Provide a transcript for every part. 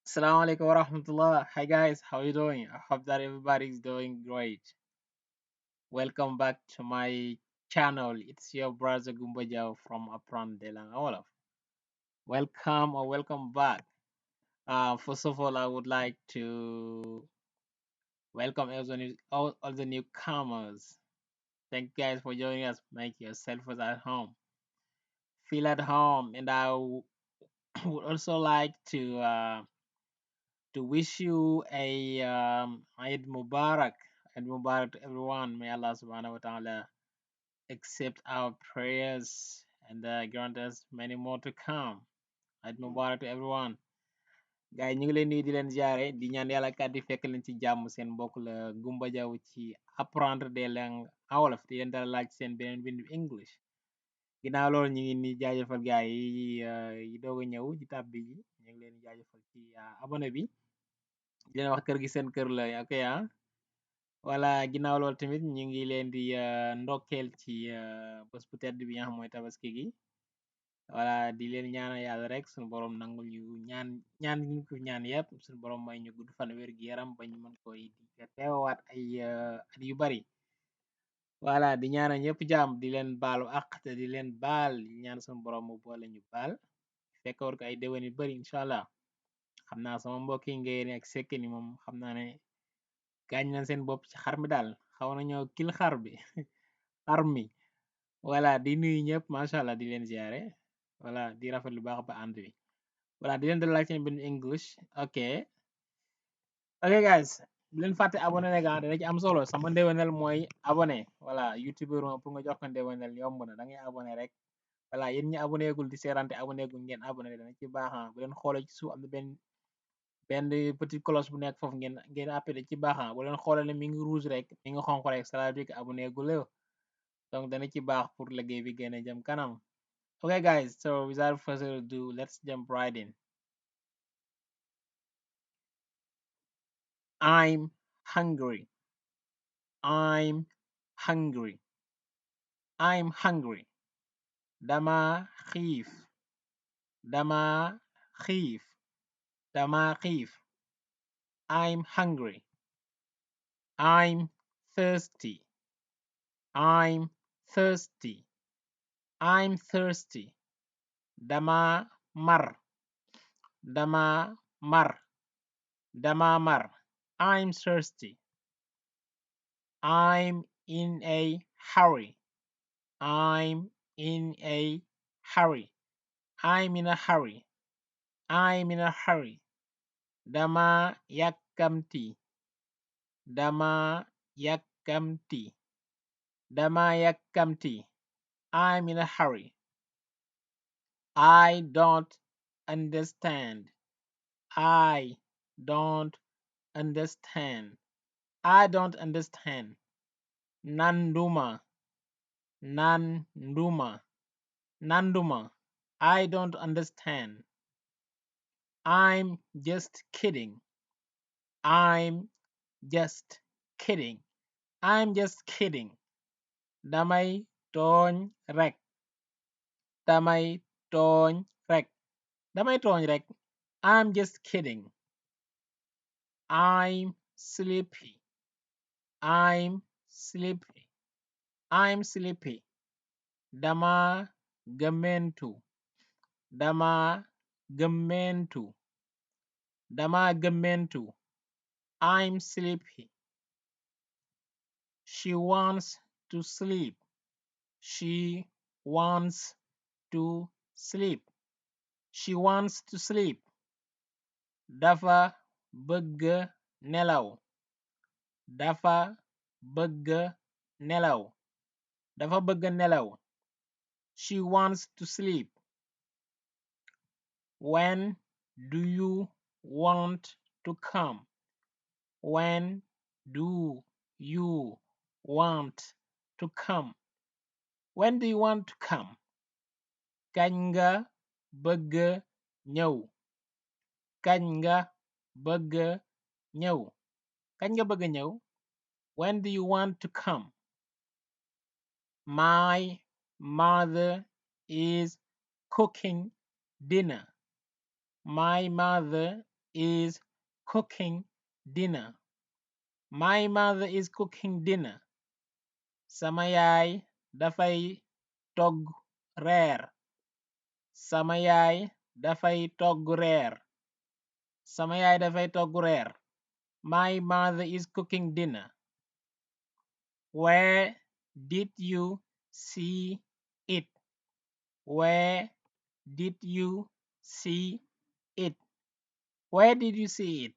Assalamu alaikum wa rahmatullah. Hi guys, how you doing? I hope that everybody's doing great. Welcome back to my channel. It's your brother Gumbajaw from Apprendre, Langues, Wolof. Welcome or welcome back. First of all, I would like to welcome all the newcomers. Thank you guys for joining us. Make yourself at home. Feel at home, and would also like to wish you a Eid Mubarak. Eid Mubarak to everyone. May Allah subhanahu wa ta'ala accept our prayers and grant us many more to come. Eid Mubarak to everyone. Guys ñu ngi leen nuyu di leen ziare di ñaan yàlla kàddu fekk leen ci jàmm seen mbokk la Gumba Jaw ci apprendre des langues en wolof di leen dara laaj seen beneen bindu English. Ginnaaw loolu ñu ngi ni jaajëfal gaay yi doog a ñëw ci tab bi ñu ngi leen di jaajëfal ci abonné bi. Di leen wax kër gi seen kër la ok voilà ginnaaw loolu tamit ñu ngi leen di ndokkeel ci bés bu tedd bi nga xam mooy tabaski gi voilà di leen ñaanal yàlla rek suñu borom nangul ñu ñaan ñu ko ñaan yëpp suñu borom may ñu gudd fan wér gi yaram ba ñu mën koy di teewaat ay at yu bari voilà di ñaanal ñëpp jàmm di leen baalu àq te di leen baal di ñaan suñu borom mu boole ñu baal fekk war ko ay déwén yu bari incha allah xam naa sama mbokk yi ngeen ak sekk ni moom xam naa ne gaañ nañ seen bopp ci xar mi daal xaw nañoo kil xar bi xar mi voilà di nuyu ñëpp macha allah di leen ziare voilà di rafet lu baax ba ànd bi voilà di leen dalal seen benn English ok ok guys bu leen fàtte abonné rek dana ci am solo sama ndewenal mooy abonné voilà youtubeur moom pour nga jox ko ndewenal yomb na da ngay abonné rek voilà yéen ñi abonné gul di seerante abonné gul ngeen abonné dana ci baax bu leen xoolee ci suuf am na benn petit cloche bu nekk foofu ngeen appelé ci baax bu leen xoolee ne mi ngi rouge rek mi ngi xonq rek ça veut dire que abonné guloo donc dana ci baax pour liggéey bi gën a jëm kanam. Okay guys, so without further ado, let's jump right in. I'm hungry. I'm hungry. I'm hungry. Dama xiif. Dama xiif. Dama xiif. I'm hungry. I'm thirsty. I'm thirsty. I'm thirsty. Dama mar. Dama mar. Dama mar. I'm thirsty. I'm in a hurry. I'm in a hurry. I'm in a hurry. I'm in a hurry. Dama yàkkamti. Dama yàkkamti. Dama yàkkamti. I'm in a hurry. I don't understand. I don't understand. I don't understand. Nanduma. Nanduma. Nanduma. I don't understand. I'm just kidding. I'm just kidding. I'm just kidding. Damay tooñ rek. Damay tooñ rek. Damay tooñ rek. I'm just kidding. I'm sleepy. I'm sleepy. I'm sleepy. Dama gëmmentu. Dama gëmmentu. Dama gëmmentu. I'm sleepy. She wants to sleep. She wants to sleep. She wants to sleep. Dafa bëgg nelaw. Dafa bëgg nelaw. Dafa bëgg nelaw. She wants to sleep. When do you want to come? When do you want to come? When do you want to come? Kañ nga bëgg ñëw? Kañ nga bëgg ñëw? Kañ nga bëgg ñëw? When do you want to come? My mother is cooking dinner. My mother is cooking dinner. My mother is cooking dinner. Sama yaay dafay togg reer. Sama yaay dafay togg reer. Sama yaay dafay togg reer. My mother is cooking dinner. Where did you see it? Where did you see it? Where did you see it?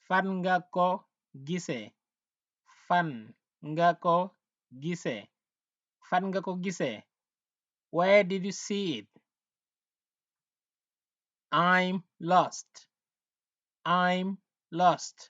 Fan nga ko gisee? Fan nga ko gisee? Fan nga ko gisee? Where did you see it? I'm lost. I'm lost.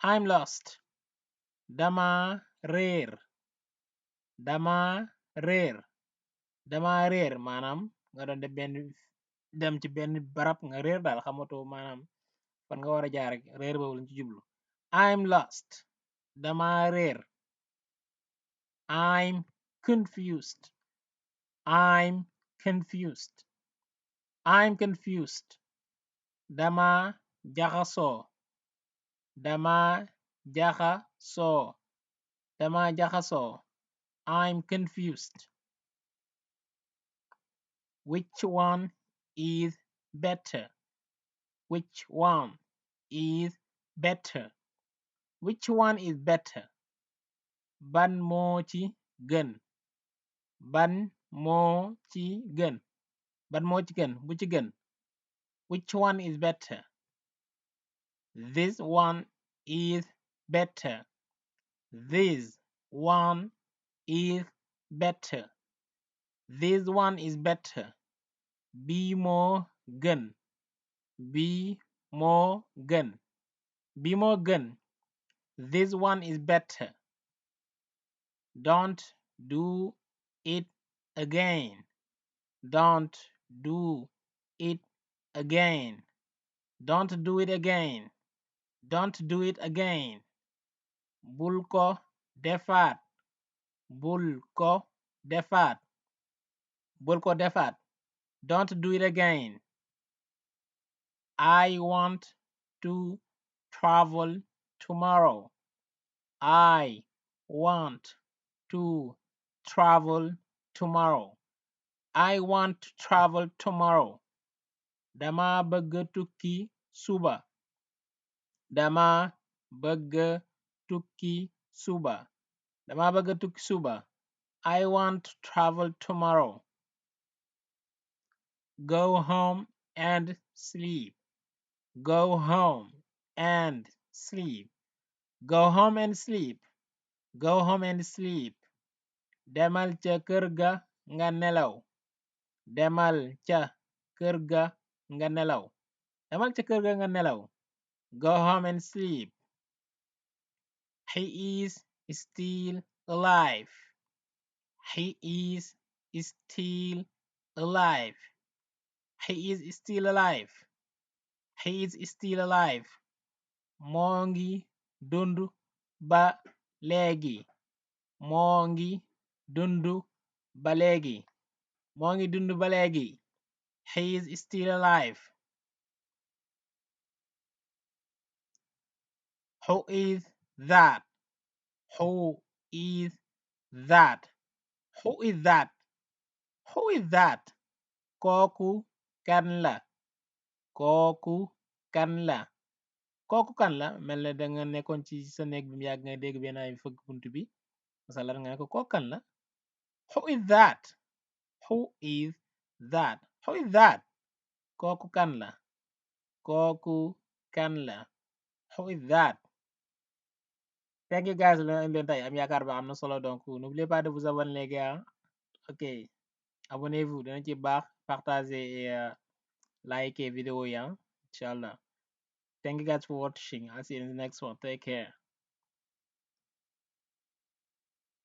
I'm lost. Dama réer. Dama réer. Dama réer maanaam nga doon dem ci benn barab nga réer daal xamatoo maanaam fan nga war a jaar rek réer boobu lañ ci jublu. I'm lost. Dama réer. I'm confused. I'm confused. I'm confused. Dama jaxasoo. Dama jaxasoo. Dama jaxasoo. I'm confused. Which one is better? Which one is better? Which one is better? Ban moo ci gën? Ban moo ci gën? Ban moo ci gën? Bu ci gën? Which one is better? This one is better. This one is better. This one is better. Bii moo gën. Bii moo gën. Bii moo gën. This one is better. Don't do it again. Don't do it again. Don't do it again. Don't do it again. Bul ko defaat. Bul ko defaat. Bul ko defaat. Don't do it again. I want to travel tomorrow. I want to travel tomorrow. I want to travel tomorrow. Dama bëgga tukki suba. Dama bëgga tukki suba. Dama bëgga tukki suba. I want to travel tomorrow. Go home and sleep. Go home and sleep. Go home and sleep. Go home and sleep. Demal ca kër ga nga nelaw. Demal ca kër ga nga nelaw. Demal ca kër ga nga nelaw. Go home and sleep. He is still alive. He is still alive. He is still alive. He is still alive. Moo ngi dundu ba léegi. Moo ngi dundu ba léegi. Moo ngi dundu ba léegi. He is still alive. Who is that? Who is that? Who is that? Who is that? Kooku kan la? Kooku kan la? Kooku kan la? Mel na danga nekkoon ci sa néeg bi mu yàgg nga dégg benn ay fëgg bunt bi. Masalan nga ne ko kooku kan la? Who is that? Who is that? Who is that? Kooku kan la? Kooku kan la? Who is that? Thank you guys la leen tey am yaakaar ba am na solo donc n'oubliez pas de vous abonner les gars. Ok, abonnez-vous dana ci baax partager et like vidéo yi Inshallah. Thank you guys for watching. I'll see you in the next one. Take care.